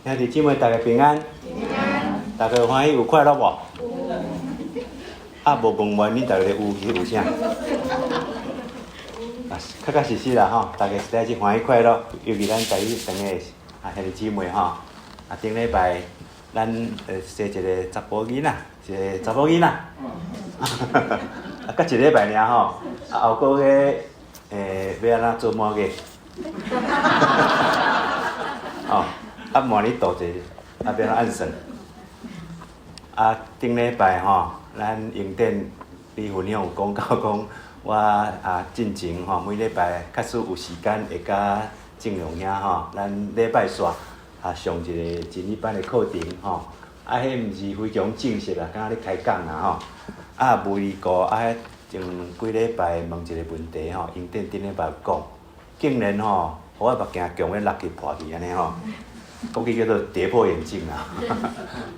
兄弟姊妹，大家平安。平安。大家有歡喜有快樂無？有。啊，無問完，恁大家有是有啥？啊，確確實實啦吼，大家實在是歡喜快樂，尤其咱台語堂的啊兄弟姊妹吼。啊，頂禮拜咱生一个查埔囡仔，一个查某囡仔。啊，閣一禮拜爾吼，啊後個月欲按怎做滿月？哦，啊，明年度者，啊，欲按怎按算？啊，頂禮拜吼，咱榮典李分享有講到講，我啊進前吼，每禮拜假使有時間會佮正良兄吼，咱禮拜四啊上一个真理班的課程吼，啊，彼毋是非常正式啦，敢若咧開講啦吼，啊，無離過啊，前幾禮拜問一個問題吼，榮典頂禮拜有講，竟然吼，予我目鏡強欲落去破去按呢吼。講起叫做跌破眼鏡啦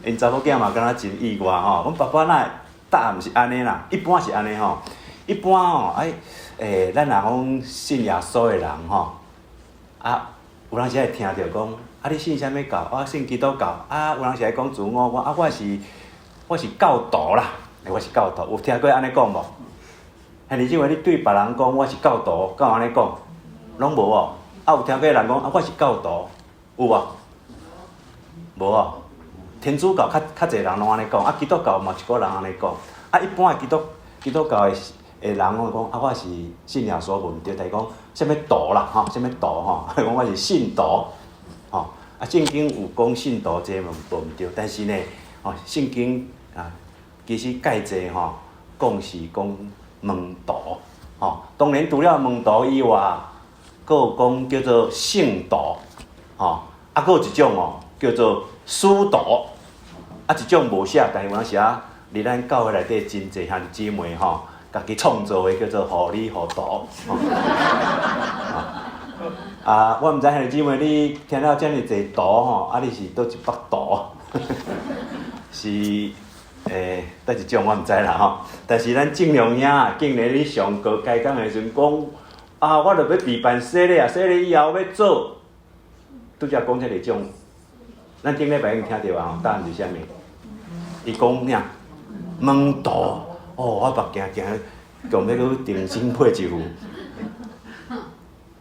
，𪜶查某囝嘛感覺真意外吼。阮爸爸哪會答案毋是按呢啦，一般是按呢吼。一般吼，哎，咱若講信耶穌的人吼，啊，有當時會聽著講，啊，你信啥物教？我信基督教。啊，有當時會講自我，我啊，我是教徒啦，我是教徒。有聽過按呢講無？兄弟姊妹，你對別人講我是教徒，敢有按呢講？攏無哦。啊，有聽過人講啊，我是教徒，有無？無哦，天主教較較濟人攏按呢講，啊，基督教嘛一寡人按呢講，啊，一般的基督教的人攏講啊，我是信耶穌無毋對，但是講啥物徒啦，吼，啥物徒吼，講我是信徒，吼，啊，聖經有講信徒這嘛無毋對，但是呢，吼，聖經啊，其實蓋濟吼，講是講門徒，吼，當然除了門徒以外，閣有講叫做聖徒，吼，啊，閣有一種哦，叫做使徒，啊，一種無寫，但是有當時啊，佇咱教會內底真濟兄弟姊妹吼，家己創造的叫做護理護徒。啊，我毋知兄弟姊妹你聽了遮爾濟徒吼，啊，你是佗一幅圖？是佗一種我毋知啦吼。但是咱正良兄竟然咧上高階講的時陣講，啊，我著欲備辦洗禮啊，洗禮以後欲做，拄才講這個種。咱頂禮拜已經聽著啊，答案是啥物？伊講啥？門徒哦，我目鏡驚強欲閣重新配一副。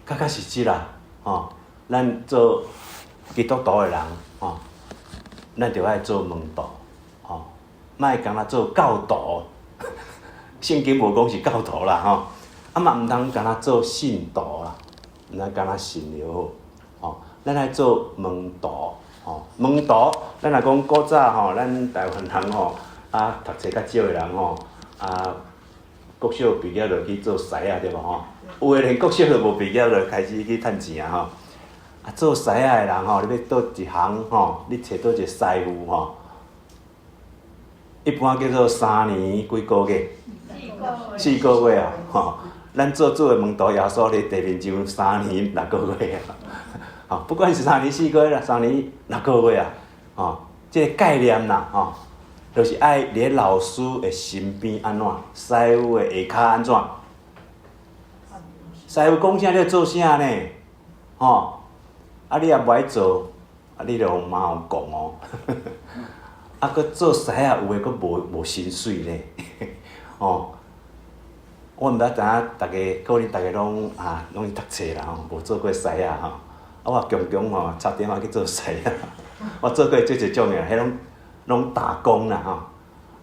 確確實實啦，吼，咱做基督徒的人，吼，咱著愛做門徒，吼，莫干焦做教徒。聖經無講是教徒啦，吼，啊嘛毋通干焦做信徒啦，毋通干焦信就好，吼，咱愛做門徒。吼，門徒，咱若講古早吼，咱台灣人吼，啊，讀冊較少的人吼，啊，國小畢業就去做師仔對無吼？有的連國小都無畢業就開始去趁錢啊吼。啊，做師仔的人吼，你欲佗一行吼，你揣佗一個師傅吼，一般叫做三年幾個月？四個月啊，吼。咱做主的門徒耶穌佇地面上3年6個月啊。吼，不管是三年四個月啦，三年六個月啊，吼，這個概念啦，吼，就是愛佇咧老師的身邊按怎，師傅的下跤按怎，師傅講啥你就做啥呢？吼，啊你若無愛做，啊你就予媽予講哦。啊，閣做師仔有的閣無薪水呢，吼。我毋知知影逐家可能逐家攏啊攏去讀冊啦吼，無做過師仔吼。啊，我強強吼插電話去做師仔，我做過足濟種的，彼攏攏打工啦吼，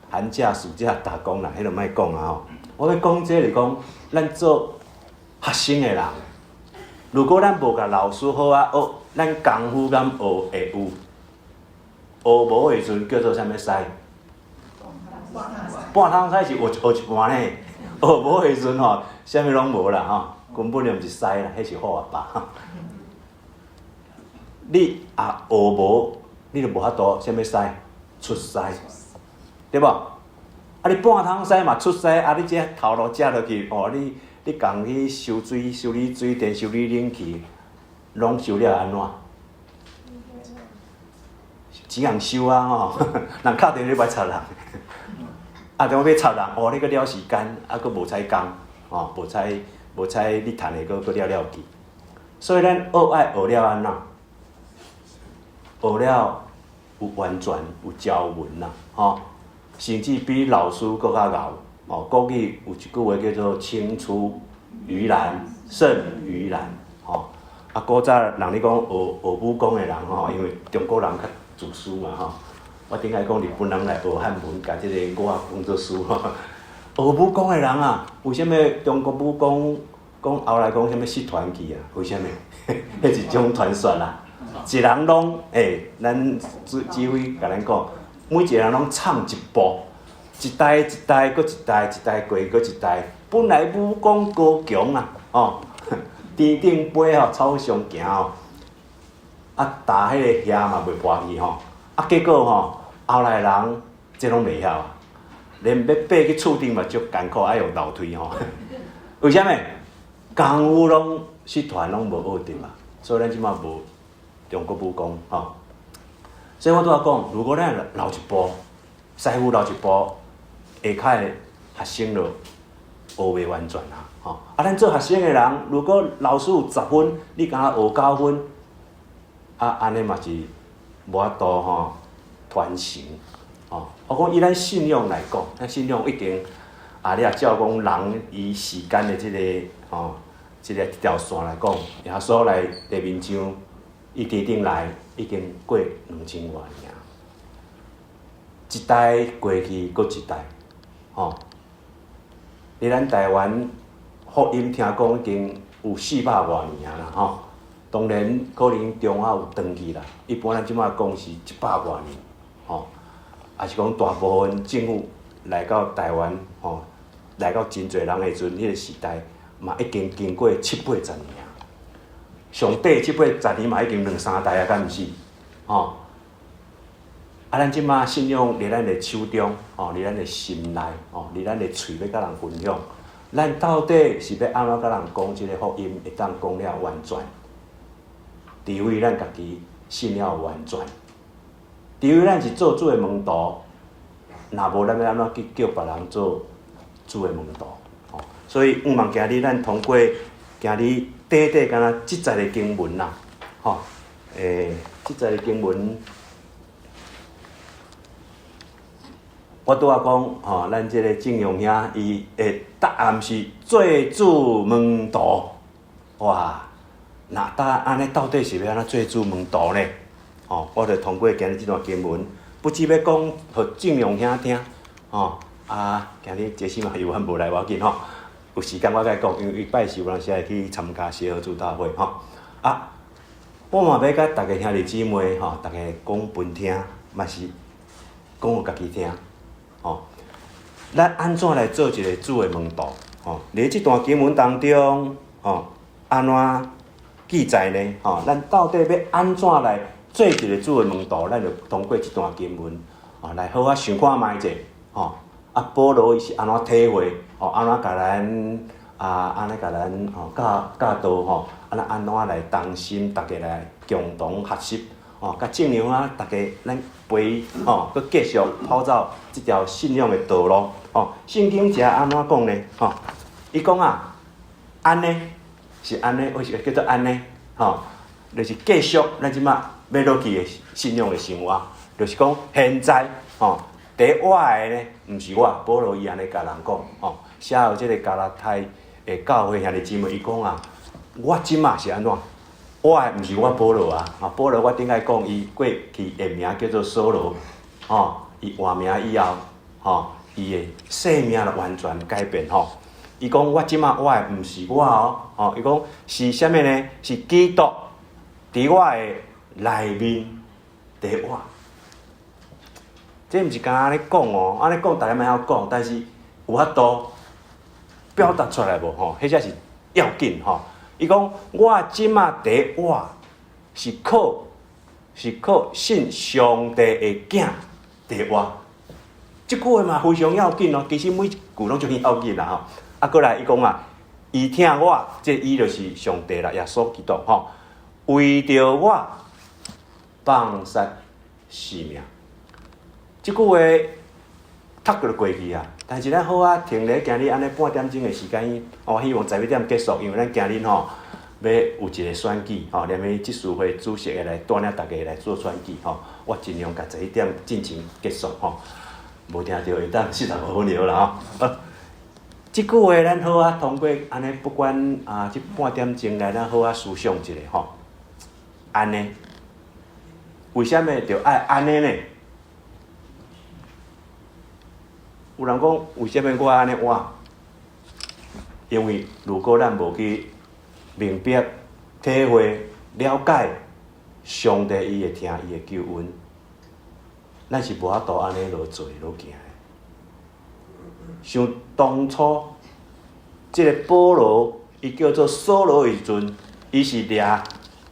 寒假暑假打工啦，彼就莫講啊吼。我欲講這是講，咱做學生的人，如果咱無共老師好仔學，咱功夫敢學會有？學無的時陣叫做啥物師？半桶師是學學一半呢，學無的時陣吼，啥物攏無啦吼，根本就毋是師啦，彼是虎仔爸。你若學無，你就無法度啥物師出師，對無？啊，你半桶師嘛出師，啊，你這頭路食落去，哦，你共去修水、修理水電、修理冷氣，攏修了按怎？錢通收啊吼，人敲電話欲插人，啊，當欲插人，哦，你閣了時間，啊，閣無彩工，吼，無彩無彩，你趁的閣閣了了去。所以咱學愛學了按怎？學了有完全有條文啦，吼，甚至比老師閣較𠢕。哦，國語有一句話叫做“青出於藍勝於藍”，吼。啊，古早人咧講學學武功的人吼，因為中國人較自私嘛吼。我頂擺講日本人來學漢文，共這個我講做師吼。學武功的人啊，為啥物中國武功講後來講啥物失傳去啊？為啥物？彼一種傳說啦。一人攏欸，咱指指揮共咱講，每一個人攏創一步，一代一代閣一代，一代過閣一代。本來武功高強啊，吼，天頂飛吼，草上行吼，啊，踏彼個瓦嘛袂破去吼，啊，結果吼，後來人這攏袂曉啊，連欲爬去厝頂嘛足艱苦，愛用樓梯吼。為啥物？功夫攏失傳，攏無學著啊，所以咱這馬無中國武功吼。所以我拄仔講，如果咱留一步，師傅留一步，下跤的學生就學袂完全啊，吼！啊，咱做學生的人，如果老師有10分，你敢若學9分，啊，按呢嘛是無法度吼傳承，吼。我講以咱信仰來講，咱信仰已經啊，你若照講人伊時間的這個吼，這個條線來講，耶穌來地面上，伊天頂來已經過2000外年，一代過去，閣一代，吼。佇咱台灣福音聽講已經有400外年啊啦吼，當然可能中仔有斷去啦。一般咱這馬講是100外年，吼，也是講大部分政府來到台灣吼，來到真濟人的時陣，彼個時代嘛已經經過七八十年啊。上短七八十年嘛已經兩三代啊，敢毋是？吼。啊，咱這馬信仰佇咱的手中，吼，佇咱的心內，吼，佇咱的喙欲共人分享。咱到底是欲按怎共人講這個福音，會當講了完全？除非咱家己信了完全，除非咱是做主的門徒，若無咱欲按怎去叫別人做主的門徒？吼，所以向望今日咱通過今日短短敢若這節的經文啦，吼，這節的經文。我拄仔講吼，咱這個正陽兄伊的答案是做主門徒，哇！若答按呢到底是欲按怎做主門徒呢？吼，我就通過今日這段經文，不只欲講予正陽兄聽，吼啊！今日傑西嘛猶原無來無要緊吼，有時間我共伊講，因為伊拜四有當時愛去參加協和主大會吼。啊，我嘛欲共逐个兄弟姊妹吼，逐个講分聽，嘛是講予家己聽。吼，咱按怎來做一个主的門徒？吼，佇這段經文當中，吼，按怎記載呢？吼，咱到底欲按怎來做一个主的門徒？咱就通過這段經文，吼，來好好想看覓者，吼，啊，保羅伊是按怎體會？吼，按怎共咱啊，按呢共咱吼教教導吼，啊，咱按怎來同心，逐家來共同學習？吼，佮正陽啊，逐家咱陪吼，閣繼續跑走這條信仰的道路。吼，聖經遮按怎講呢？吼，伊講啊，按呢是按呢，為啥叫做按呢？吼，就是繼續咱這馬欲落去的信仰的生活，就是講現在吼，佇活的呢，毋是我，保羅伊按呢共人講，吼，寫予這個加拉太的教會兄弟姊妹，伊講啊，我這馬是按怎？活的毋是我保羅啊！啊，保羅我頂擺講伊過去的名叫做掃羅，吼，伊換名以後，吼，伊的姓名就完全改變吼。伊講我這馬活的毋是我哦，吼，伊講是啥物呢？是基督佇我的內面佇活。這毋是干焦按呢講哦，按呢講逐家嘛曉講，但是有法度表達出來無吼？彼才是要緊吼。伊講：我這馬佇活，是靠是靠信上帝的囝佇活。這句話嘛非常要緊哦。其實每一句攏足要緊啦吼。啊，閣來伊講啊，伊疼我，這伊就是上帝啦，耶穌基督吼。為著我放捨性命。這句話讀就過去啊。但是咱好啊，停咧今日按呢半點鐘的時間，我希望11點結束，因為咱今日吼欲有一个選舉吼，連彼執事會主席會來帶領大家來做選舉吼，我盡量共11點進前結束吼，無定著會當45分就好啦吼。這句話咱好啊，通過按呢，不管啊，這半點鐘來，咱好啊思想一下吼。按呢，為啥物著愛按呢呢？有人講，為啥物我按呢活？因為如果咱無去明白、體會、了解上帝伊的疼、伊的救恩，咱是無法度按呢落做落行的。像當初這个保羅，伊叫做掃羅的時陣，伊是掠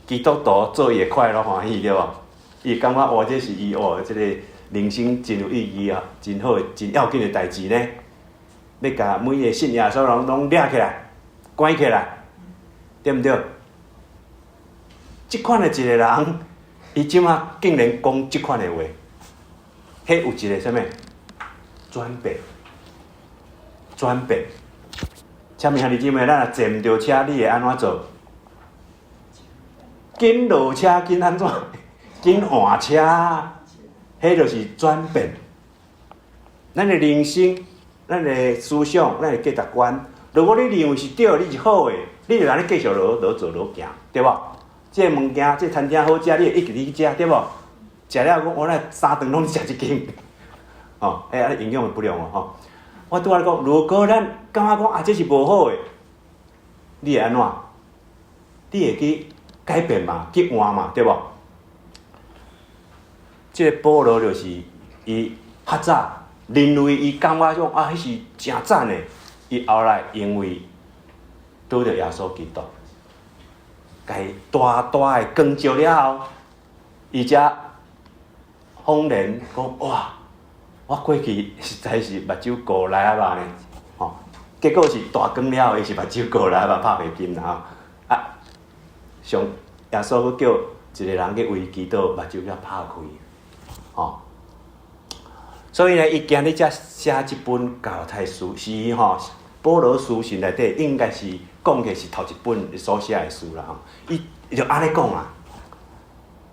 基督徒做伊的快樂歡喜，對無？伊感覺哇，這是伊哦，這个人生真有意義啊，真好、真要緊的代誌呢。欲共每个信耶穌人攏掠起來、關起來，對毋對？這款的一个人，伊這馬竟然講這款的話，彼有一个啥物轉變？轉變。請問兄弟姊妹，咱若坐毋著車，你會按怎做？緊落車，緊按怎？緊換車，彼就是轉變。咱的人生，咱的思想，咱的價值觀，如果你認為是對，你是好的，你就按呢繼續落落做落行，對無？這个物件，這个餐廳好食，你會一直去食，對無？食了講，我來三頓攏食一間，吼，欸，按呢營養會不良哦，吼。我拄仔講，如果咱感覺講啊，這是無好的，你會按怎？你會去改變嘛？去換嘛？對無？這个保羅就是伊較早認為伊感覺講啊，彼是誠讚的，伊後來因為拄著耶穌基督，共伊大大的光照了後，伊才恍然講哇！我過去實在是目睭糊來啊肉呢，吼！結果是大光了後，伊是目睭糊來啊肉拍袂金啦吼！啊，上耶穌閣叫一个人去為伊祈禱，目睭才拍開，吼！所以呢，伊今日才寫這本加拉太書，是吼保羅書信內底應該是講的是頭一本所寫的書啦吼。伊就按呢講啊，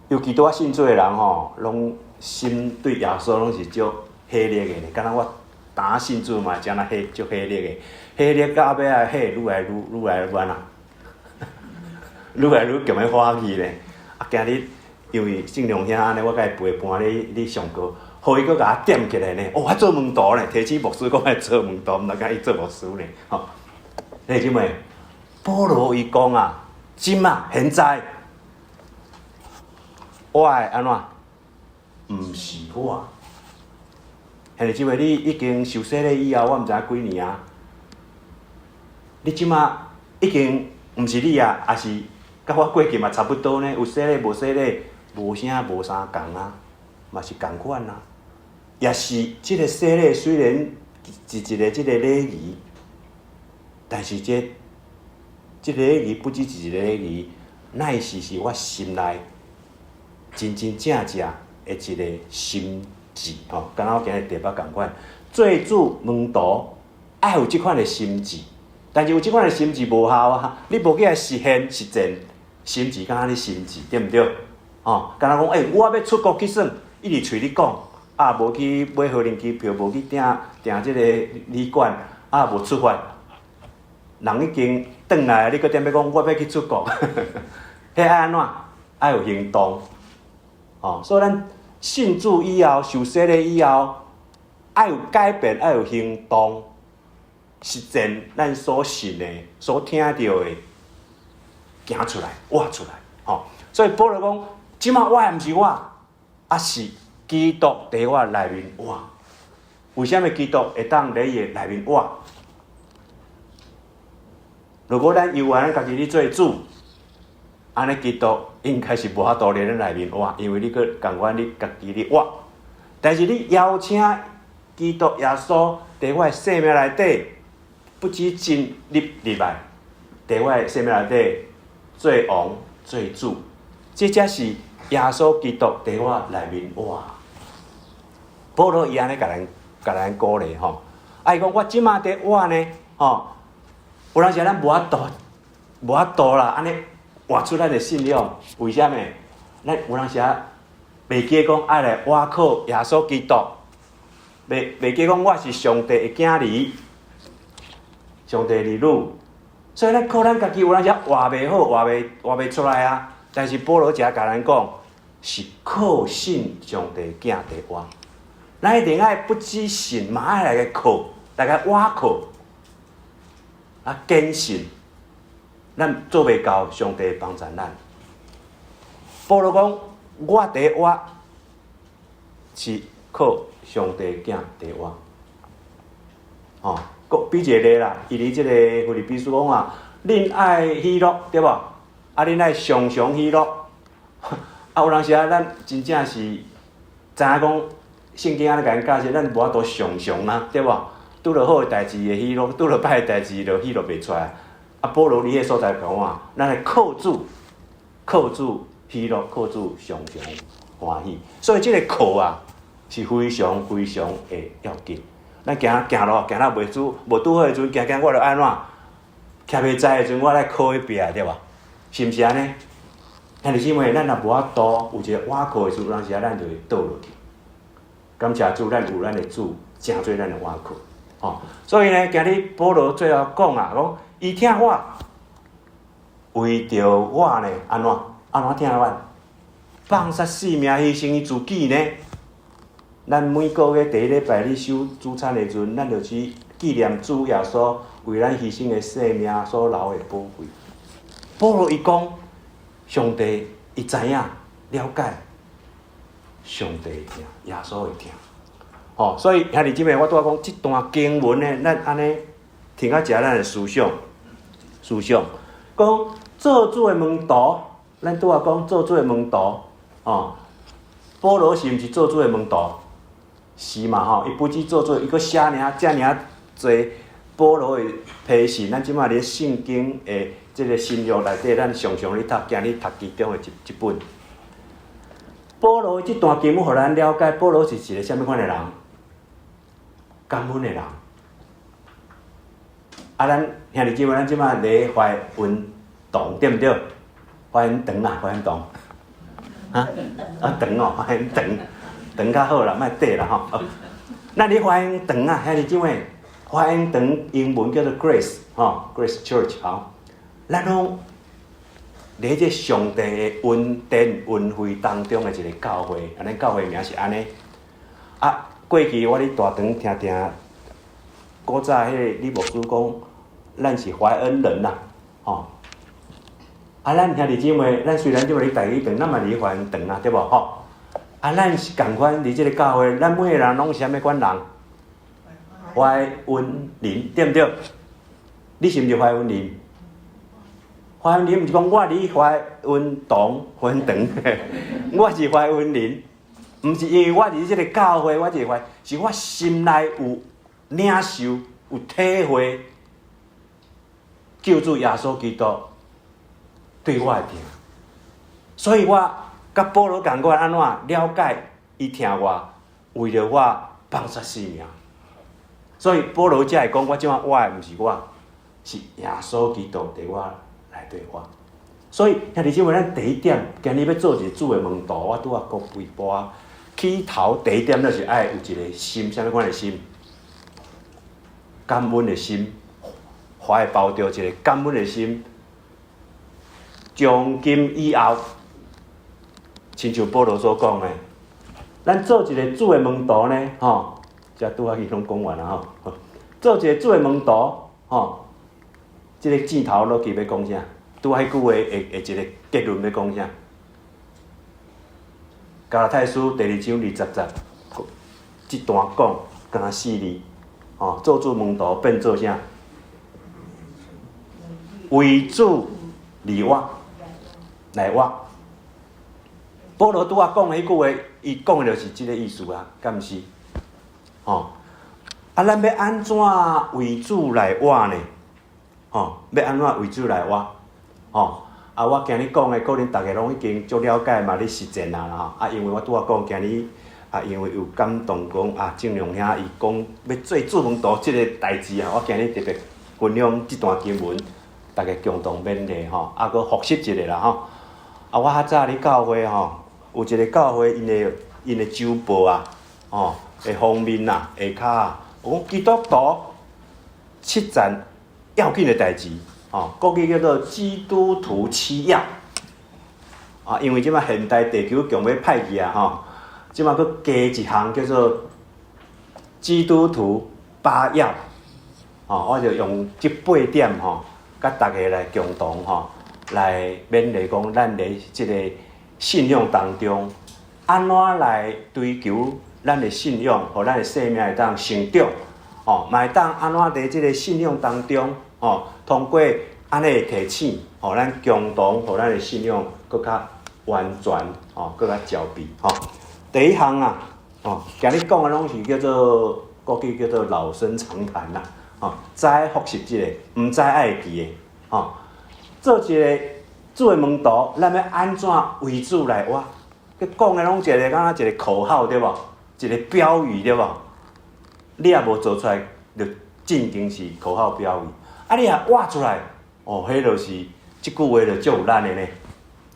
尤其拄仔信主的人吼，攏心對耶穌攏是足火熱的呢，敢若我當信主嘛，會遮火足火熱的，火熱到尾仔火愈來愈愈來愈按怎，愈來愈強欲火氣咧。啊，今日因為聖良兄按呢，我共伊陪伴咧咧上課，予伊閣共我點起來呢。哦，我做門徒呢，提醒牧師講愛做門徒，毋知敢伊做牧師呢。吼，弟兄姊妹，保羅伊講啊，這馬現在我會按怎？毋是我。兄弟姊妹，你已經受洗禮以後，我毋知影幾年啊？你這馬已經毋是你啊，抑是佮我過去嘛差不多呢？有洗禮無洗禮，無啥無相仝啊，嘛是仝款啊。也是這个洗禮雖然是一个這个禮儀，但是這這个禮儀不只是一個禮儀，乃是是我心內真真正正的一个心志吼。敢若我今日題目仝款，做主門徒愛有這款的心志，但是有這款的心志無效啊！你無去來實現實踐，心志敢若咧心志，對毋對？吼，敢若講，欸，我欲出國去耍，一直喙咧講，啊，無去買荷蘭機票，無去訂訂這个旅館，啊，無出發，人已經轉來，你閣踮咧講我欲去出國，彼愛按怎？愛有行動，吼，所以咱信主以後，受洗禮以後，愛有改變，愛有行動，實踐咱所信的、所聽著的，行出來、活出來，吼。所以保羅講，這馬我毋是我，啊是基督佇我內面活。為啥物基督會當佇伊的內面活？如果咱猶原咱家己咧做主，按呢基督應該是無法度佇咱內面活，因為你閣仝款你家己咧活。但是你邀請基督耶穌佇我的生命內底，不止進入入來，佇我的生命內底做王做主，這才是耶穌基督佇我內面活。保羅伊按呢共咱共咱鼓勵吼，啊伊講我這馬佇活呢，吼，有當時咱無法度無法度啦，按呢活出咱的信仰。為啥物？咱有當時啊，袂記講愛來倚靠耶穌基督，袂記講我是上帝的囝兒，上帝的兒女。所以咱靠咱家己有當時活袂好，活袂出來啊。但是保羅這共咱講，是靠信上帝囝佇活。咱一定愛不只信，嘛愛來個靠，來個倚靠，啊，堅信，咱做袂到，上帝幫助咱。保羅講，我佇活是靠上帝囝佇活。哦，閣比一個例啦，伊佇這個腓立比書講啊，恁愛喜樂對無？啊，恁愛常常喜樂。啊，有當時啊，咱真正是知影講聖經按呢共咱教示，咱無法度常常啊，對無？拄著好的代誌會喜樂，拄著歹的代誌就喜樂袂出來。啊，保羅佇彼个所在講啊，咱來靠主，靠主喜樂，靠主常常歡喜。所以這個靠啊，是非常非常的要緊。咱行行路行到袂拄無拄好的時陣，行行我著按怎？徛袂在的時陣，我來靠彼壁，對無？是毋是按呢？兄弟姊妹，咱若無法度有一個倚靠的時陣，有當時啊，咱就會倒落去。感謝主，咱有咱的主，成做咱的倚靠。吼，所以呢，今日保羅最後講啊，講伊疼我，為著我呢，按怎？按怎疼我？放殺性命，犧牲伊自己呢？咱每個月第一禮拜日守主餐的時陣，咱就去紀念主耶穌為咱犧牲的性命所流的寶血。保羅伊講，上帝伊知影了解，上帝的疼，耶穌的疼。吼，所以兄弟姊妹，我拄仔講這段經文呢，咱按呢聽到遮，咱的思想，思想講做主的門徒，咱拄仔講做主的門徒，哦，保羅是毋是做主的門徒？是嘛吼，伊不止做主，伊閣寫爾遮爾濟保羅的批信，咱這擺佇聖經的這個新約內底，咱常常咧讀，今日讀其中的一本。保羅這段經文，予咱了解，保羅是一個啥物款的人？感恩的人。啊，咱兄弟姊妹，咱這擺佇懷恩堂，對毋對？懷恩堂啊，懷恩堂。啊？啊，堂哦，懷恩堂，堂較好啦，莫綴啦吼。咱佇懷恩堂啊，兄弟姊妹，懷恩堂英文叫做 Grace，吼，Grace Church，吼。咱攏佇這上帝的恩典恩惠當中的一個教會，啊，咱教會名是按呢。啊，過去我佇大堂聽聽古早彼個李牧師講，咱是懷恩人啦，吼。啊，咱兄弟姊妹，咱雖然這擺佇台語堂，咱嘛佇懷恩堂啊，對無吼？啊，咱是仝款佇這個教會，咱每個人攏是啥物款人？懷恩人，對毋對？你是毋是懷恩人？懷恩人毋是講我佇懷恩堂、懷恩堂，我是懷恩人，毋是因為我佇這個教會，我是懷，是我心內有領受、有體會，救主耶穌基督對我的疼，所以我佮保羅仝款按怎了解伊疼我，為著我放殺性命，所以保羅才會講我這擺活的毋是我，是耶穌基督佇我內底活。所以兄弟姊妹，咱第一點，今日欲做一個主的門徒，我拄仔講幾波，起頭第一點就是愛有一個心，啥物款的心？感恩的心，懷抱著一個感恩的心，從今以後，親像保羅所講的，咱做一個主的門徒呢，吼，這拄仔伊攏講完啦吼。做一個主的門徒，吼，這個箭頭落去欲講啥？拄仔彼句話的一個結論欲講啥？加拉太書第二章二十節，這段講，敢若四字，吼，做主門徒變做啥？為主而活，來活。保羅拄仔講的彼句話，伊講的就是這個意思啊，敢毋是？吼，啊，咱欲按怎為主來活呢？吼，欲按怎為主來活？吼，啊，我今日講的可能逐家攏已經足了解嘛，咧實踐啊啦吼。啊，因為我拄仔講今日啊，因為有感動講啊，鄭良兄伊講欲做主門徒這個代誌啊，我今日特別分享這段經文，逐家共同勉勵吼，啊，閣復習一下啦吼。啊，我較早佇教會吼，有一個教會，𪜶的週報啊，吼，的封面啊，下跤啊，有講基督徒七件要緊的代誌，吼，國語叫做基督徒七要。啊，因為這擺現代地球強欲歹去啊，吼，這擺閣加一項叫做基督徒八要。吼，我就用這八點吼，佮大家來共同吼，來勉勵講，咱佇這个信仰當中，按怎來追求咱的信仰，予咱的生命會當成長，吼，嘛會當按怎佇這个信仰當中，吼，通過按呢的提醒，予咱共同，予咱的信仰閣較完全，吼，閣較齊備，吼。第一項啊，吼，今日講的攏是叫做國語叫做老生常談啦。吼，知複習這个，毋知愛會記的，吼。做一个主的門徒，咱欲按怎為主來活？佮講的攏一个敢若一個口號對無？一个標語對無？你若無做出來，就進前是口號標語。啊，你若活出來，哦，彼就是這句話就足有力的呢。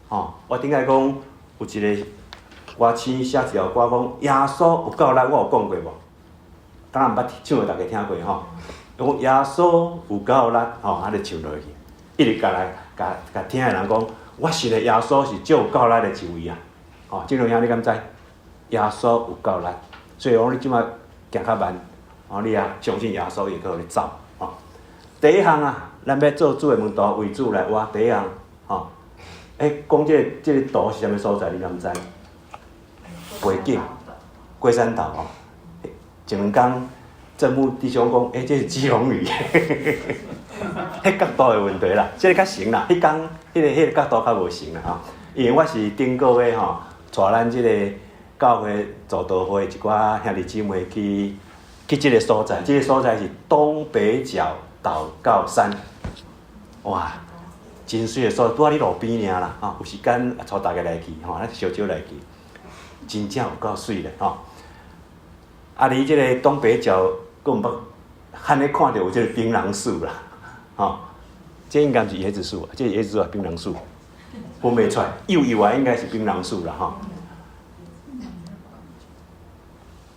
吼，我頂擺講有一个歌星寫一條歌講耶穌有夠力，我有講過無？敢若毋捌唱予逐家聽過吼？講耶穌有夠力，吼，啊就唱落去，一直共來共共聽的人講，我信的耶穌是足有夠力的一位啊！吼，這兩兄你敢知？耶穌有夠力，所以講你這擺行較慢，吼，你也相信耶穌會閣予你走，吼。第一項啊，咱欲做主的門徒，為主來活。第一項，吼，欸，講這個圖是啥物所在？你敢知？背景，龜山島吼。前兩工正木弟兄講，欸，這是基隆嶼，彼角度的問題啦，這个較成啦。彼工彼个角度較無成啦吼。因為我是頂個月吼，帶咱這個教會慕道會一寡兄弟姊妹去這个所在，這个所在是東北角禱告山，哇，真媠的所在，拄仔佇路邊爾啦，吼，有時間帶大家來去，吼，咱小少來去，真正有夠媠的吼。啊，佇這个東北角，閣毋捌罕咧看著有這个檳榔樹啦，吼，這應該毋是椰子樹，這是椰子樹抑檳榔樹，分袂出來，幼幼的應該是檳榔樹啦，吼。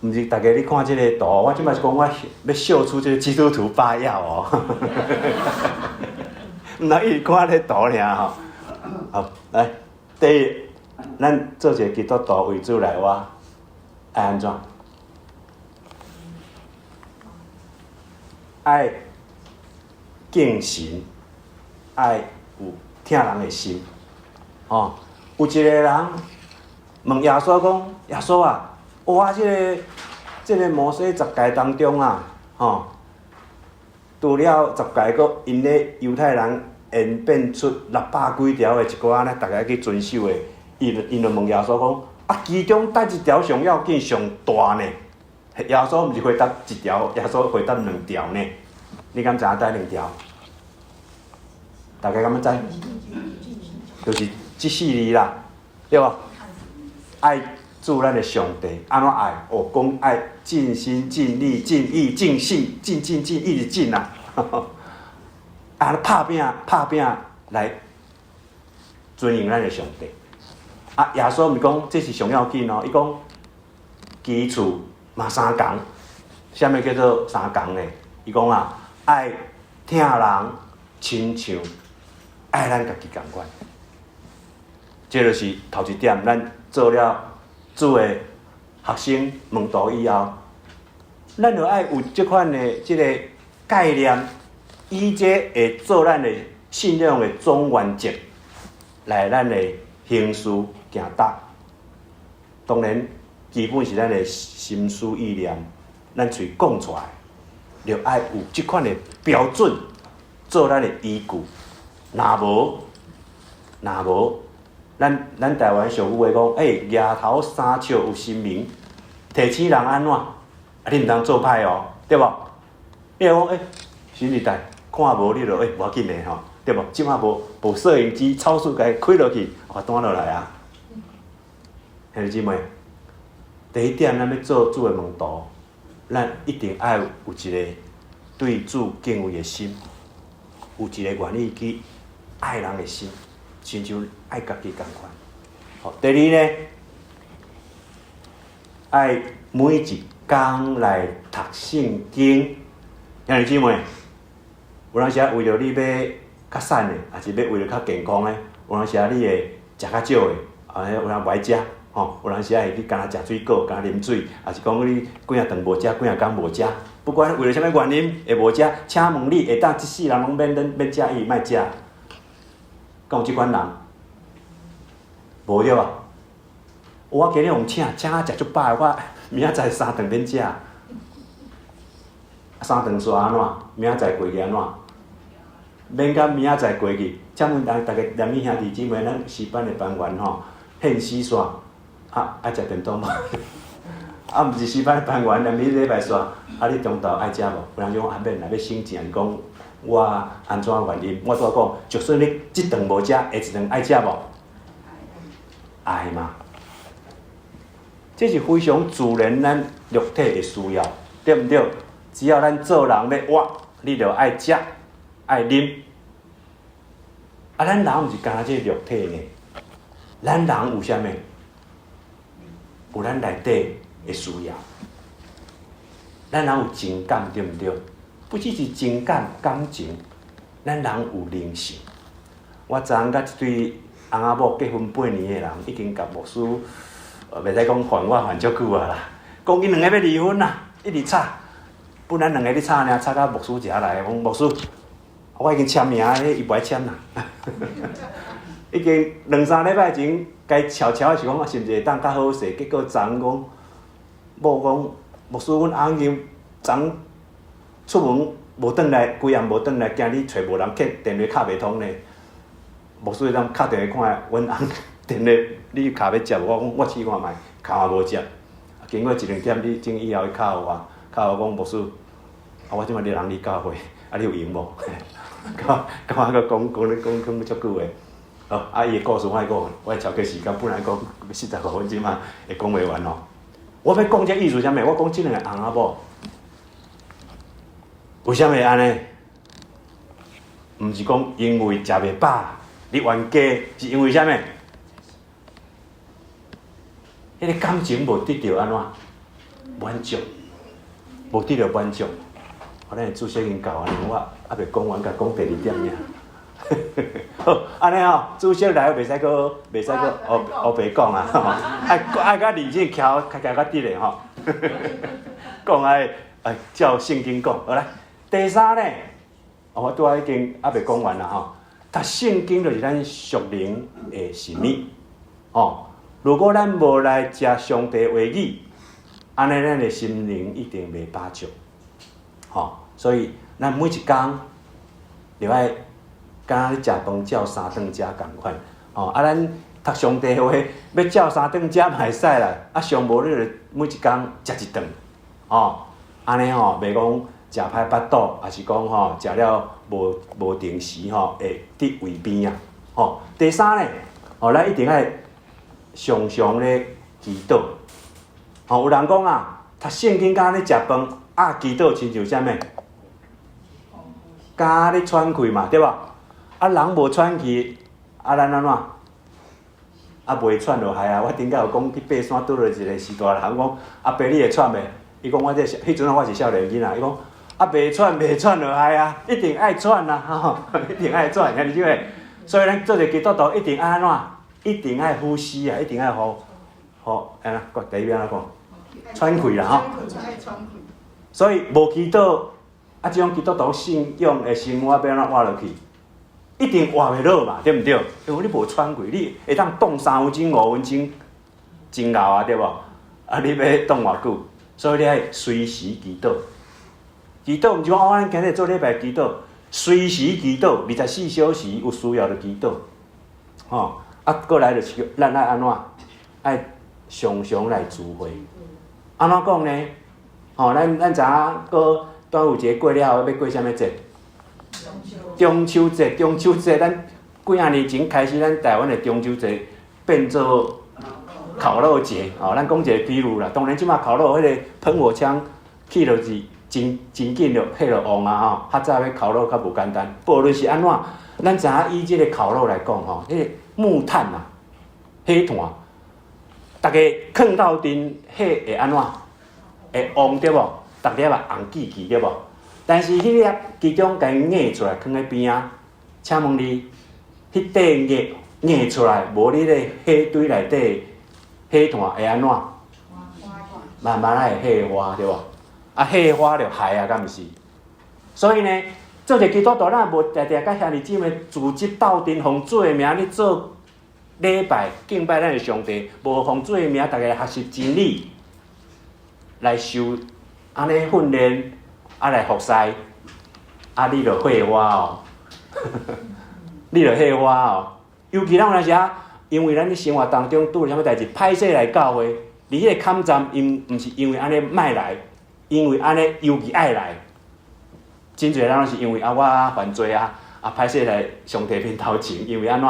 毋是，大家你看這个圖，我這擺是講我欲秀出這个基督徒八要哦，毋通一直看這圖爾吼。好，來，第一，咱做一个基督徒為主來活，愛按怎？愛敬神，愛有疼人的心。吼，有一个人問耶穌講：耶穌啊，我這个摩西十誡當中啊，吼，除了十誡，閣𪜶咧猶太人演變出六百幾條的一寡咧，逐家去遵守的。𪜶就問耶穌講：啊，其中佗一條上要緊、上大呢？耶穌毋是回答一條，耶穌回答兩條呢？你敢知影佗兩條？大家敢知？就是這四字啦，對無？愛主咱的上帝，按怎愛？哦，講愛盡心、盡力、盡意、盡性、盡盡盡，一直盡啊！啊，拍拚拍拚來尊榮咱的上帝。啊，耶穌毋是講這是上要緊哦，伊講其次嘛相仝，啥物叫做相仝呢？伊講啊，愛疼人親像愛咱家己仝款。這就是頭一點，咱做了主的學生門徒以後，咱就愛有這款的這个概念，以這會做咱的信仰的總原則，來咱的行事行動。當然，基本是咱的心思意念，咱喙講出來，就愛有這款的標準做咱的依據。若無，若無，咱台灣俗語話講，欸，額頭三尺有神明，提醒人按怎？啊，你毋通做歹哦，對無？你若講，欸，新時代看無你就欸，無要緊的吼，對無？這擺無攝影機，超速共伊開落去，罰單落來啊！兄弟姊妹，第一點，咱欲做主的門徒，咱一定愛有一个對主敬畏的心。有一个願意去愛人的心，親像愛家己仝款。好，第二呢，愛每一工來讀聖經。兄弟姊妹，有當時啊，為著你欲較瘦的，抑是欲為著較健康的，有當時啊，你會食較少的，啊，有人無愛食，吼，有當時啊會去干焦食水果，干焦啉水，抑是講你幾仔頓無食，幾仔工無食，不管為著啥物原因會無食，請問你會當這世人攏免免食，伊莫食，敢有這款人？無對無？我今日予請，請我食足飽的，我明仔載三頓免食，三頓煞按怎？明仔載過去按怎？免甲明仔載過去。請問大家連你兄弟姊妹，咱詩班的班員吼，獻死煞，啊愛食便當無？啊，毋是詩班的班員，連你禮拜煞，啊你中晝愛食無？有人講啊免啦，欲省錢，是講我按怎原因？我拄仔講，就算你這頓無食，下一頓愛食無？愛嘛？這是非常自然，咱肉體的需要，對毋對？只要咱做人欲活，你就愛食、愛啉。啊，咱人毋是干焦這個肉體呢？咱人有啥物？有咱內底的需要。咱人有情感，對毋對？不只是情感、感情，咱人有靈性。我昨昏佮一對翁仔某結婚8年的人，已經共牧師，袂使講煩我煩足久啊啦。講𪜶兩个欲離婚啦，一直吵。本來兩个咧吵爾，吵到牧師遮來，講牧師，我已經簽名，伊無愛簽啦。已經兩三禮拜前，共悄悄是講，是毋是會當較好勢？結果昨昏講，某講牧師，阮翁今昨昏出門無轉來，規暗無轉來，驚你揣無人客，電話敲袂通呢。牧師當敲電話看，阮翁電話你敲欲接無？我講我試看覓，敲嘛無接。經過一兩點，你鐘以後伊敲予我，敲予我講牧師，啊我這擺咧人佇教會，啊你有閒無？佮佮我閣講講咧講講足久的。哦，啊伊的故事我愛講，我會超過時間，本來講45分鐘嘛，會講袂完哦。我欲講這意思啥物？我講這兩个翁仔某，為啥物會按呢？毋是講因為食袂飽，你冤家是因為啥物？彼個感情無得著按怎滿足，無得著滿足。我咱的注釋已經教按呢，我猶未講完，共講第二點爾。好，按呢吼，注釋來袂使閣袂使閣烏烏白講啊！愛愛較認真徛徛較直的吼。講愛愛照聖經講，好來。第三呢，我拄仔已經猶未講完啦吼。讀聖經就是咱屬靈的食物，吼。如果咱無來食上帝話語，按呢咱的心靈一定袂飽足，吼。所以咱每一工就愛敢若咧食飯照三頓食仝款，吼。啊，咱讀上帝話欲照三頓食嘛會使啦，啊，上無你就每一工食一頓，吼。按呢吼，袂講食歹腹肚，抑是講吼食了無無定時吼會得胃病啊，吼。第三呢，吼，咱一定愛常常咧祈禱，吼，有人講啊，讀聖經敢若咧食飯，啊，祈禱親像啥物？敢若咧喘氣嘛，對無？啊，人無喘氣，啊，咱按怎？啊，袂喘就害啊！我頂擺有講去爬山，拄著一個序大人講，阿伯你會喘袂？伊講我這彼陣我是少年囡仔，伊講啊袂喘袂喘就害啊，一定愛喘啊，吼，一定愛喘，兄弟姊妹。所以咱做一個基督徒一定愛按怎？一定愛呼吸啊，一定愛呼呼，按怎？第一遍按怎講？喘氣啦，吼。所以無祈禱，啊，這種基督徒信仰的生活欲按怎活落去？一定活袂落嘛，對毋對？因為你無喘氣，你會當擋3分鐘、5分鐘，真𠢕啊，對無？啊，你欲擋偌久？所以你愛隨時祈禱。祈禱毋是講哦，咱今日做禮拜祈禱，隨時祈禱，24小時有需要就祈禱。吼，啊，過來就是咱愛按怎？愛常常來聚會。按怎講呢？吼，咱知影閣端午節過了後，欲過啥物節？中秋節，中秋節，咱幾仔年前開始，咱台灣的中秋節變做烤肉節。吼，咱講一個比喻啦。當然，這馬烤肉彼個噴火槍去就是真真緊就火就旺啊吼！較早欲烤肉較無簡單，無論是按怎，咱知影以這个烤肉來講吼，彼个木炭啊，火炭，逐家囥鬥陣，火會按怎？會旺對無？逐粒啊紅記記對無？但是彼粒其中共伊壓出來囥佇邊仔，請問你，彼塊壓壓出來，無你咧火堆內底火炭會按怎？慢慢仔會火花對無？啊，火花就害啊，敢毋是？所以呢，做一个基督徒，咱無定定佮兄弟姊妹組織鬥陣，奉主的名咧做禮拜敬拜咱的上帝，無奉主的名，逐家學習真理來受按呢訓練，啊來服侍，啊你就火花哦，你就火花哦。尤其咱有當時啊，因為咱佇生活當中拄著啥物代誌，歹勢來教會，佇彼個坎站，𪜶毋是因為按呢莫來。因為按呢尤其愛來，真濟人攏是因為啊，我犯罪啊，啊歹勢來上帝面頭前，因為按怎，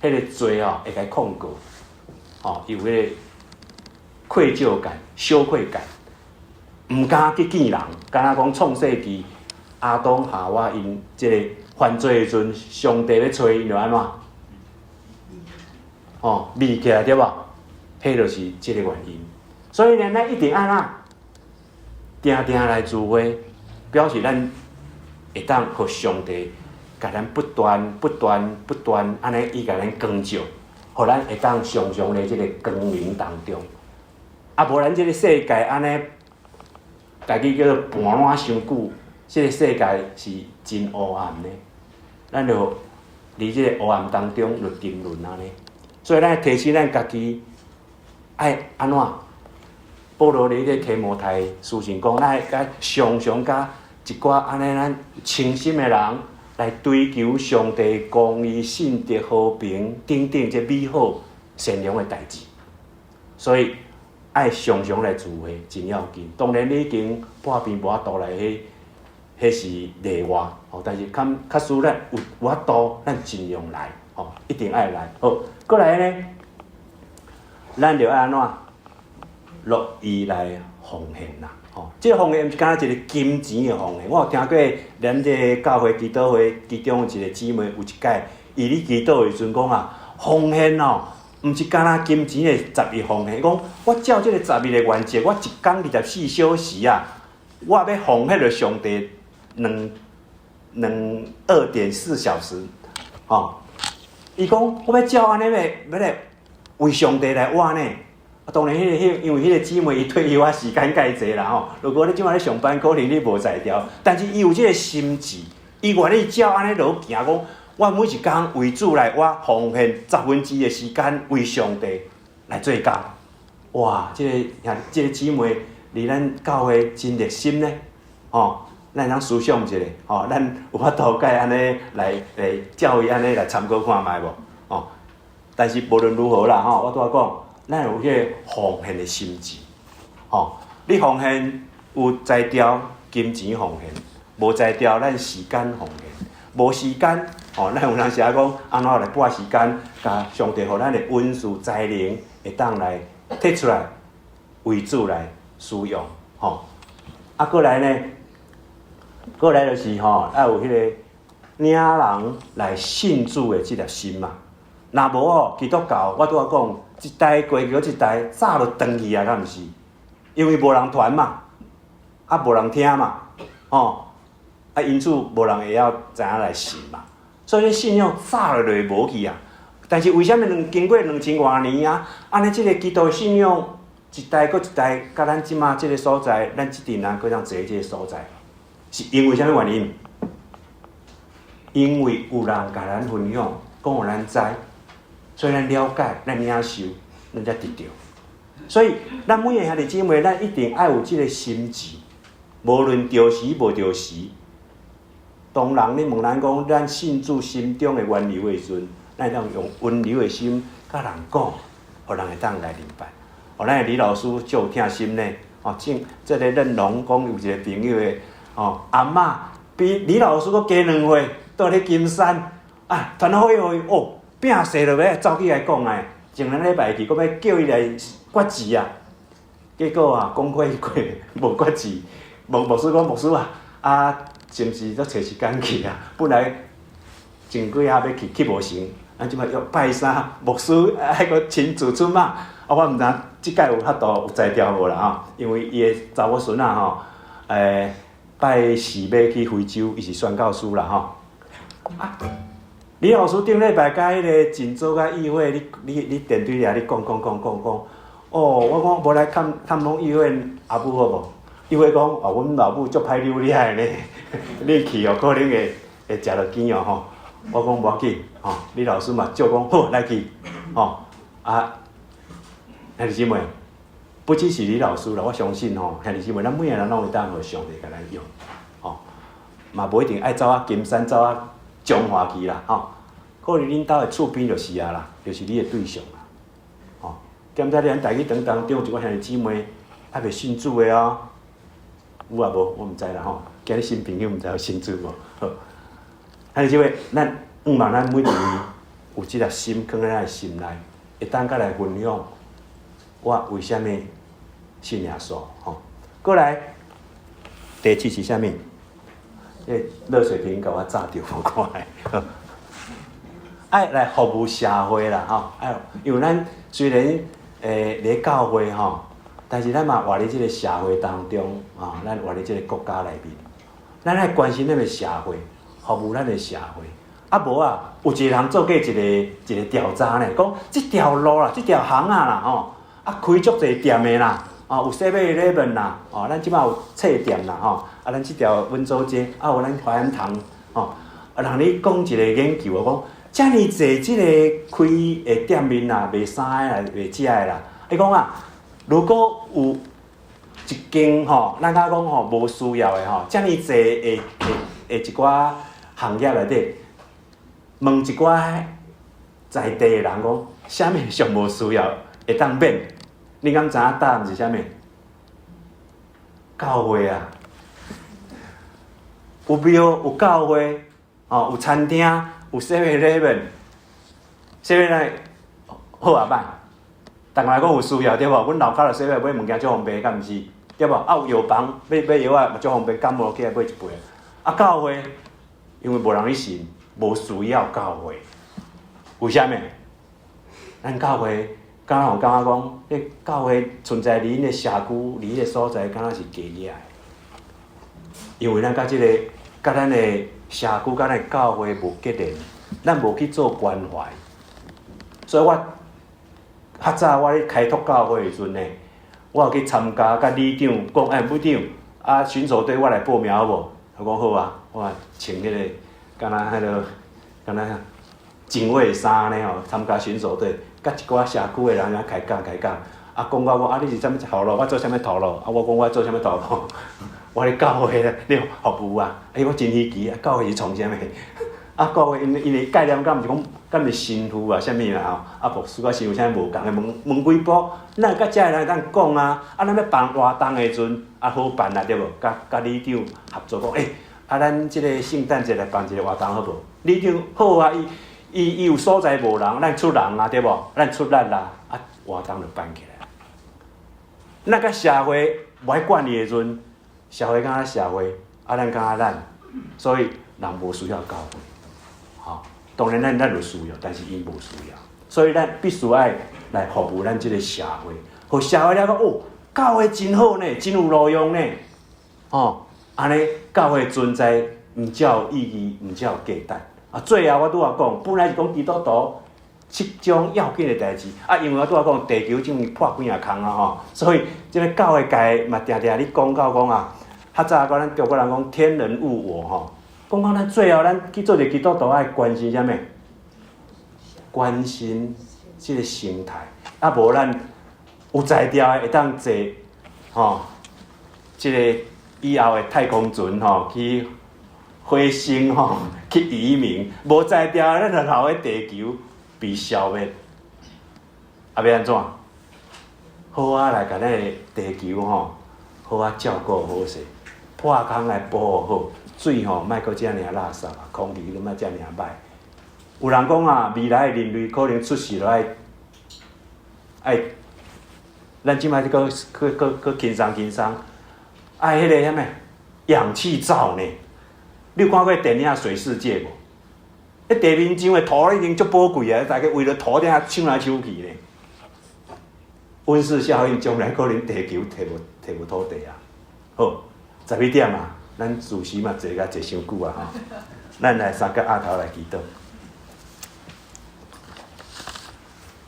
彼个罪哦會共伊控告，吼，有彼个愧疚感、羞愧感，毋敢去見人，敢若講創世記亞當夏娃𪜶這个犯罪的時陣，上帝欲揣𪜶就按怎？吼，匿起來對無？彼就是這个原因。所以呢，咱一定按怎？定定來聚會，表示咱會當予上帝共咱不斷、不斷、不斷按呢，伊共咱光照，予咱會當常常佇這个光明當中。啊，無咱這个世界按呢，家己叫做盤攏傷久，這个世界是真烏暗的，咱就佇這个烏暗當中就沉淪按呢。所以咱提醒咱家己愛按怎？保羅佇咧提摩太書信講，咱愛常常佮一寡按呢咱清心的人來追求上帝公義、信德、和平等等這美好善良的代誌。所以愛常常來聚會真要緊。當然你已經破病無法度來，彼彼是例外吼。但是較較使咱有有法度，咱盡量來吼，一定愛來。好，過來呢，咱就愛按怎？樂意來奉獻啦，吼！這个奉獻毋是干焦一個金錢的奉獻。我有聽過咱這个教會祈禱會其中一個姊妹有一擺，伊咧祈禱的時陣講啊，奉獻哦，毋是干焦金錢的十一奉獻。伊講我照這个十一的原則，我一工24小時啊，我欲奉獻予上帝兩兩2.4小時，吼！伊講我欲照按呢欲欲來為上帝來活呢。啊，當然，彼个、彼，因為彼个姊妹伊退休啊，時間較濟啦吼。如果你這馬咧上班，可能你無才調，但是伊有這个心志，伊願意照按呢落行，講我每一工為主來，我奉獻1/10的時間為上帝來做工。哇，這个兄，這个姊妹離咱教會真熱心呢，吼，咱通思想一下，吼，咱有法度共伊按呢來來照伊按呢來參考看覓無？吼，但是無論如何啦，吼，我拄仔講。咱有彼个奉獻的心志，吼！你奉獻有才調，金錢奉獻；無才調，咱時間奉獻。無時間，吼，咱有當時仔講，按怎來撥時間，共上帝予咱的恩賜才能，會當來提出來為主來使用，吼！啊，過來呢？過來就是吼，愛有彼个領人來信主的這粒心嘛。若無哦，基督教我拄仔講，一代過去一代，早就斷去啊，敢毋是？因為無人傳嘛，啊，無人聽嘛，吼，啊，因此無人會曉知影來信嘛，所以信仰早就會無去啊。但是為啥物兩經過兩千外年啊，按呢這个基督信仰一代閣一代，佮咱這馬這个所在，咱這陣人閣當坐這个所在，是因為啥物原因？因為有人共咱分享，講予咱知。所以咱了解，咱領受，咱才得著。所以，咱每个兄弟姊妹，咱一定愛有這个心志，無論著時無著時。當人咧問咱講，咱信主心中的緣由的時陣，咱會當用溫柔的心佮人講，予人會當來明白。哦，咱的李老師足有疼心呢。哦，正這个認龍講有一个朋友的哦，阿嬤比李老師閣加2歲，蹛咧金山啊，傳福音予伊哦。餅踅落尾，走起來講哎，前兩禮拜去，閣欲叫伊來決志啊，結果啊，講過過無決志，問牧師講，牧師啊，啊，是毋是閣揣時間去啊？本來前幾仔欲去，去無成，啊，這擺約拜三，牧師愛閣親自出馬，啊，我毋知這擺有法度有才調無啦吼，因為伊的查某孫仔吼，拜四欲去非洲，伊是宣教師啦吼。啊，李老師頂禮拜佮彼个真早佮議會，你電對遐你講講講講講，哦，我講無來探探訪議會阿母好無？議會講哦，阮老母足歹溜你的呢，你去哦，可能會食著錢哦吼。我講無要緊，吼，李老師嘛照講好來去，吼啊，兄弟姊妹，不只是李老師啦，我相信吼，兄弟姊妹，咱每个人攏會當予上帝共咱用，吼，嘛無一定愛走啊金山，走啊彰化去啦，吼，可能恁兜的厝邊就是啊啦，就是你的對象啦，吼。踮遮咱台語堂當中有一寡兄弟姊妹還袂信主的哦，有啊無？我毋知啦吼。今日新朋友毋知有信主無？好，兄弟姊妹，咱向望咱每一位有這個心囥佇咱的心內，會當佮來分享我為啥物信耶穌吼。過來，第七是啥物？這熱水瓶共我炸著無看的。愛來服務社會啦，吼！愛，因為咱雖然佇教會吼，但是咱嘛活佇這個社會當中，啊，咱活佇這個國家內面，咱愛關心咱的社會，服務咱的社會。啊無啊，有一個人做過一個一個調查呢，講這條路啦，這條巷仔啦，吼，啊開足濟店的啦，哦，有 7-Eleven 啦，哦，咱這擺有冊店啦，吼，啊，咱這條溫州街，啊有咱華安堂，吼，啊，人咧講一個研究啊，講。遮爾濟這個開的店面啦，賣衫的啦，賣食的啦。伊講啊，如果有一間吼，咱較講吼無需要的吼，遮爾濟的的一寡行業內底，問一寡在地的人講，啥物上無需要會當免？你敢知影答案是啥物？教會啊，有廟有教會，哦，有餐廳。有 7-Eleven，7-Eleven 好啊歹？逐個來講有需要對無？阮樓跤就 7-Eleven 買物件足方便，敢毋是？對無？啊有藥房買買藥仔嘛足方便，感冒起來買一杯。啊教會，因為無人咧信，無需要教會。為啥物？咱教會敢若有感覺講，彼教會存在佇𪜶的社區，佇彼個所在，敢若是假的。因為咱佮這個，佮咱的社區，佮咱的教會無結連，咱無去做關懷。所以我較早我咧開拓教會的時陣呢，我有去參加，佮里長講，欸，里長，啊，巡守隊我來報名好無？伊講好啊，我穿彼個，敢若彼個，敢若警衛衫呢吼，參加巡守隊，佮一寡社區的人遐開講開講，啊，講到我啊，你是啥物頭路？我做啥物頭路？啊，我講我做啥物頭路？我咧教會咧，咧服務啊！欸，我真稀奇啊！教會是創啥物？啊，教會𪜶的概念敢毋是講，敢毋是神父啊，啥物啦吼？啊，牧師佮神父啥物無仝的，問問幾步，咱會佮遮的人會當講啊！啊，咱欲辦活動的時陣，啊好辦啊，對無？佮佮里長合作講，欸，啊，咱這個聖誕節來辦一個活動好無？里長好啊，伊伊伊有所在無人，咱出人啊，對無？咱出力啦，啊，活動就辦起來。咱佮社會無愛管伊的時陣，社會敢若社會，啊，咱敢若咱，所以人無需要教會，吼。當然咱有需要，但是𪜶無需要，所以咱必須愛來服務咱這個社會，予社會了解哦，教會真好呢，真有路用呢，吼，按呢教會存在毋才有意義，毋才有價值。啊，最後我拄仔講，本來是講基督徒七種要緊的代誌，啊，因為我拄仔講地球終於破幾仔空啊吼，所以這個教會界嘛定定咧講到講啊，較早講咱中國人講天人物我吼，講到咱最後咱去做一個基督徒愛關心啥物？關心這個生態，啊無咱有才調的會當坐吼，這個以後的太空船吼去火星吼去移民，無才調的咱就留佇地球被消滅，啊欲按怎？好啊，來共咱的地球吼，好啊照顧好勢，破空來保護好，水吼莫閣遮爾垃圾，空氣閣莫遮爾歹。有人講啊，未來的人類可能出世就愛愛，咱這擺閣閣閣閣輕鬆輕鬆，愛彼個啥物氧氣罩呢？你有看過電影《水世界》無？彼地面上的土已經足寶貴啊，大家為著土頂搶來搶去呢。溫室效應將來可能地球提無提無土地啊。好，12點啊，咱主席嘛坐甲坐傷久啊吼，咱來三個額頭來祈禱。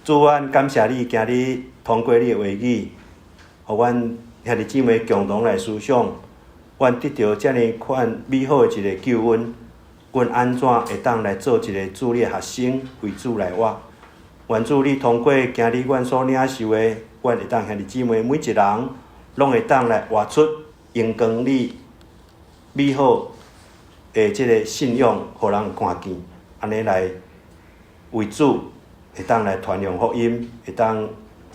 主，阮感謝你，今日通過你的話語，予阮兄弟姊妹共同來思想，阮得著遮爾款美好的一個救恩，阮按怎會當來做一個主你的學生，為主來活？願主你通過今日阮所領受的，阮會當兄弟姊妹每一人，攏會當來活出榮光你美好的這个信仰，予人看見，按呢來為主會當來傳揚福音，會當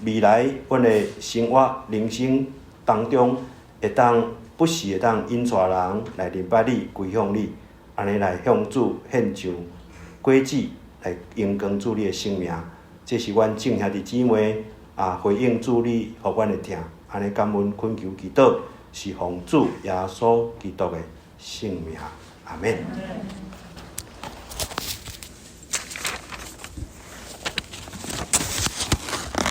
未來阮的生活人生當中，會當不時會當引帶人來認捌你、歸向你，按呢來向主獻上果子，來榮光主你的聖名。這是阮眾兄弟姊妹啊回應主你予阮的疼，按呢感恩懇求祈禱，是奉主耶穌基督的聖名，阿們。